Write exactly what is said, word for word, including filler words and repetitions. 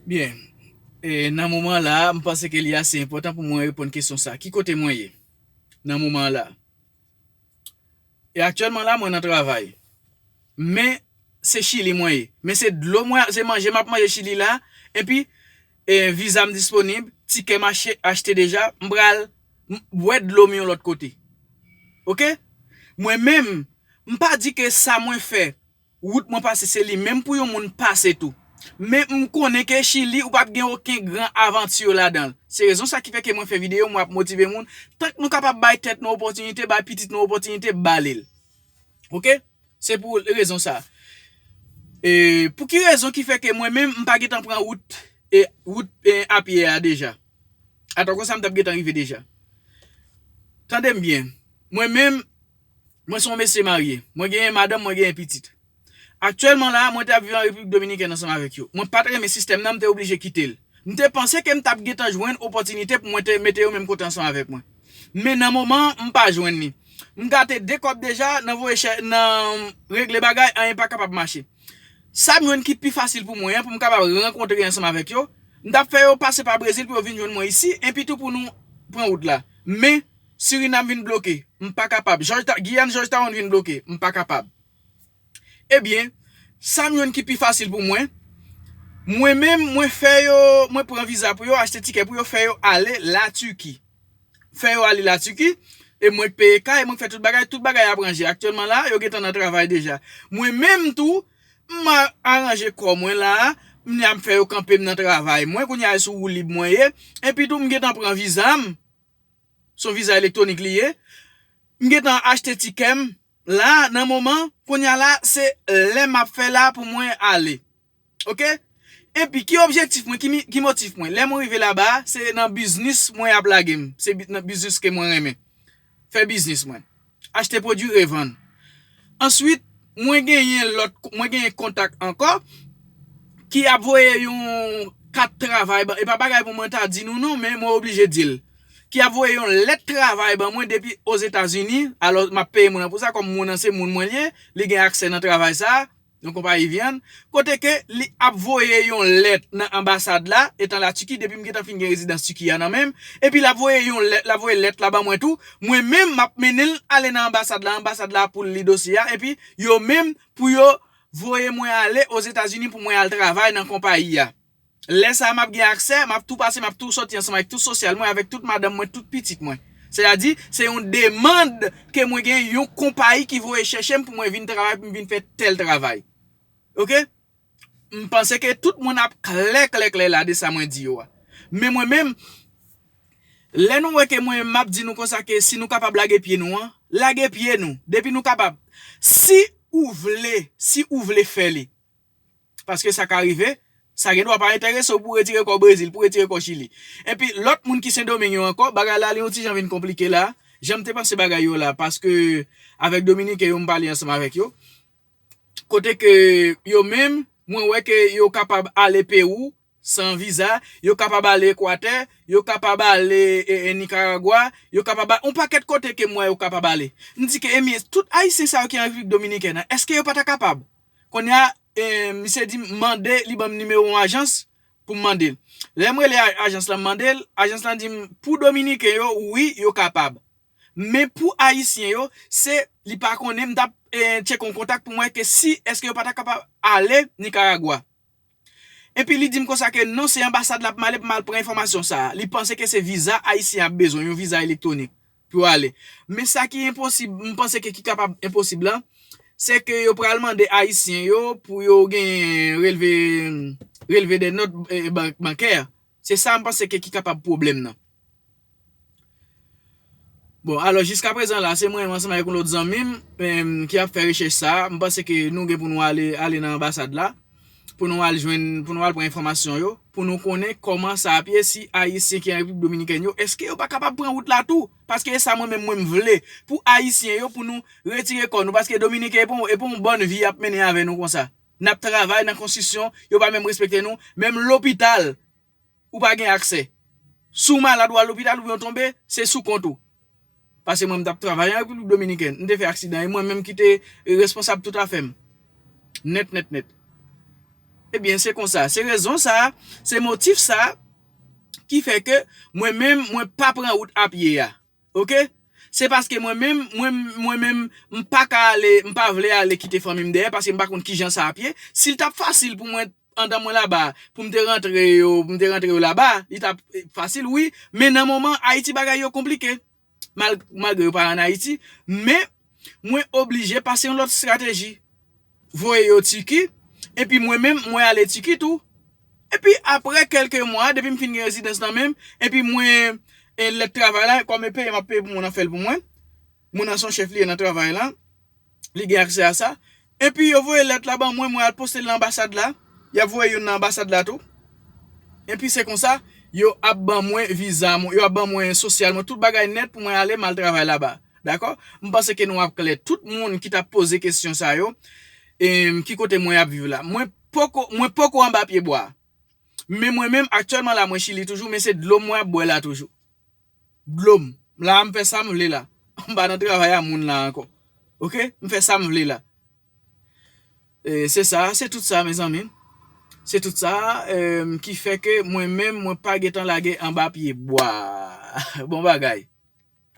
Byen. E nan moman la, m panse ke li ase enpòtan pou mwen reponn kesyon sa. Ki kote mwen ye nan moman la? E aktyèlman la, mwen nan travay. Men, se Chili mwen ye. Men se dlo mwen, se manje m ap manje Chili la. Epi, e, viza m disponib, tikè m achte, achte deja, m pral m, bwè dlo m yon lòt kote. Oke? Mwen menm, m pa di ke sa mwen fè, wout mwen pase, se li menm pou yon moun pase tou. Men m konnen ke Chili, ou p ap gen okenn gran avanti ladan l. Se rezon sa ki fè ke mwen fè videyo, mwen ap motive moun. Tank nou kapab bay tèt nou opòtinite, bay pitit nou opòtinite, ba li l. Oke? Se pou rezon sa. E pou ki rezon ki fè ke mwen menm, m pa gentan pran wout, e, wout, e, a pye a deja? Atò konsa, m t ap gentan rive deja. Tande m byen. Mwen menm, mwen se yon mesye marye. Mwen genyen madanm, mwen genyen pitit. Aktyèlman la, mwen te ap viv an Repiblik Dominikèn ansanm avèk yo. Mwen pa t renmen sistèm nan, m te oblije kite l. M te panse ke m t ap gentan jwenn opòtinite pou mwen te mete yo menm kote ansanm avèk mwen. Men nan moman an, m pa jwenn li. M gate de kòb deja nan voye chè, nan regle bagay, anyen pa kapab mache. Sa m jwenn ki pi fasil pou mwen an, pou m kapab rankontre ansanm avèk yo, m t ap fè yo pase pa Brezil pou yo vin jwenn mwen isi, epi tou pou nou pran wout la. Men, Sirinam vin bloke, m pa kapab. Jòj Ta-, Giyàn Jòj Tawon vin bloke, m pa kapab. Ebyen, sa m jwenn ki pi fasil pou mwen, mwen menm, mwen fè yo, mwen pran viza pou yo, achte tikè pou yo, fè yo ale Latiki. Fè yo ale Latiki, e mwen k peye kay, e mwen k fè tout bagay, tout bagay ap ranje. Aktyèlman la, yo gentan nan travay deja. Mwen menm tou, m a-, aranje kò mwen la, m ap fè yo kanpe m nan travay mwen, kounye a e sou woulib mwen ye, epi tou m gentan pran viza m, se yon viza elektwonik li ye, m gentan achte tikè m, la, nan moman, kounye a la, se lè m ap fè la pou mwen ale. Oke? Epi, ki objektif mwen, ki mi-, ki motif mwen? Lè mwen rive laba, se nan biznis mwen ap lage m. Se bi-, nan biznis ke mwen renmen. Fè biznis mwen. Achte pwodui, revann. Answit, mwen genyen lòt, mwen genyen kontak ankò ki ap voye yon kat travay ban, e pa bagay pou mwen ta di nou non, men mwen oblije di l. Ki ap voye yon lèt travay ban mwen depi Ozetazini. Alò, m ap peye moun nan pou sa, kòm moun nan se moun mwen li ye, li gen aksè nan travay sa, yon konpayi vyann. Kote ke li ap voye yon lèt nan anbasad la, etan Latiki, depi m gentan fin gen rezidans Tiki a nan men m, epi l ap voye yon lèt, l ap voye lèt la ban mwen tou. Mwen menm, m ap mennen l ale nan anbasad la, anbasad la pou l li dosye a, epi yo menm pou yo voye mwen ale Ozetazini pou mwen al travay nan konpayi a. Lè sa a, m ap gen aksè, m ap tou pase, m ap tou sòti ansanm avèk tout sosyal mwen, avèk tout madanm mwen, tout pitit mwen. Sètadi, se yon demann ke mwen gen yon konpayi ki voye chèche m pou mwen vin travay, pou m vin fè tèl travay. Oke? M panse ke tout moun ap klè, klè, klè la de sa mwen di yo a. Men mwen menm, lè nou wè ke mwen, m ap di nou konsa ke si nou kapab lage pye nou an, lage pye nou. Depi nou kapab. Si ou vle, si ou vle fè li. Paske sa ka rive, sa gen dwa pa enterese w pou retire kò Brezil, pou retire kò Chili. Epi lòt moun ki Sendomeng yo ankò, bagay la li yon ti jan vin konplike la. Jan m te panse bagay yo la, paske avèk Dominiken yo m pale ansanm avèk yo. Kote ke yo menm, mwen wè ke yo kapab ale Pewou san viza, yo kapab ale Ekwatè, yo kapab ale, e, e, Nikaragwa, yo kapab ale, yon pakèt kote ke m wè yo kapab ale. M di ke, ebyen, tout Ayisyen sa yo ki an Repiblik Dominikèn an, èske yo pa ta kapab? Kounye a, e, misye di m mande, li ban m nimewo yon ajans pou m mande l. Lè m rele a-, ajans lan, m mande l, ajans lan di m, pou Dominiken yo, wi, yo kapab. Men pou Ayisyen yo, se, li pa konnen, m t ap, e, tcheke yon kontak pou m wè ke si, èske yo pa ta kapab ale Nikaragwa. Epi li di m konsa ke non, se anbasad la pou m ale pou m al pran enfòmasyon sa a. Li panse ke se viza ayisyen ap bezwen, yon viza elektwonik pou yo ale. Men sa ki enposib, m panse ke ki kapab enposib lan, se ke yo pral mande ayisyen yo pou yo gen relve, relve de nòt, e, bank, bankè. Se sa m panse ke ki kapab pwoblèm nan. Bon, alò, jiska prezan la, se mwen menm ansanm avèk yon lòt zanmi m, em, ki ap fè rechèch sa a. M panse ke nou gen pou nou ale, ale nan anbasad la, pou nou al jwenn, pou nou al pran enfòmasyon yo, pou nou konnen kòman sa ap ye, si Ayisyen ki an Repiblik Dominikèn yo, èske yo pa kapab pran wout la tou? Paske e sa mwen menm, mwen m vle, pou Ayisyen yo, pou nou retire kò nou, paske Dominiken e pa yon, e pa yon bòn vi y ap mennen avè nou konsa. N ap travay nan konstitisyon, yo pa menm respekte nou, menm lopital, ou pa gen aksè. Si w malad, w al lopital, oubyen w tonbe, se sou kont ou. Paske mwen, m t ap travay an Repiblik Dominikèn. M te fè aksidan, e mwen menm ki te responsab tout afè m. Nèt, nèt, nèt. Ebyen, se konsa. Se rezon sa, se motif sa ki fè ke mwen menm, mwen pa pran wout a pye a. Oke? Se paske mwen menm, mwen, mwen menm, m pa ka ale, m pa vle ale kite fanmi m dèyè paske m pa konn kijan sa ap ye. Si l t ap fasil pou mwen, andan mwen laba, pou m te rantre yo, pou m te rantre yo laba, li t ap fasil, wi. Men nan moman, Ayiti bagay yo konplike. Mal, malgre yo pa ann Ayiti, men mwen oblije pase yon lòt estrateji. Voye yo Tiki, epi mwen menm, mwen ale Tiki tou. Epi apre kèlke mwa, depi m fin gen rezidans nan men m, epi mwen, e, lèt travay la, kòm e peye, m ap peye pou moun nan fè l pou mwen. Moun nan se yon chèf li ye nan travay la. Li gen aksè a sa. Epi yo voye lèt la ban mwen, mwen al poste l nan anbasad la. Y ap voye youn nan anbasad la tou. Epi se konsa, yo ap ban mwen viza mwen, yo ap ban mwen sosyal mwen, tout bagay nèt pou mwen ale, m al travay laba. Dakò? M panse ke nou ap klè. Tout moun ki t ap poze kesyon sa yo, em, ki kote mwen ap viv la. Mwen poko, mwen poko anba pye bwa. Men mwen menm, aktyèlman la, mwen Chili toujou, men se dlo m mwen ap bwè la toujou. Dlo m. La, m fè sa m vle la. M pa nan travay a moun la ankò. Oke? M fè sa m vle la. E, se sa, se tout sa, mezanmi. Se tout sa, em, ki fè ke mwen menm, mwen pa gentan lage anba pye bwa. Bon bagay.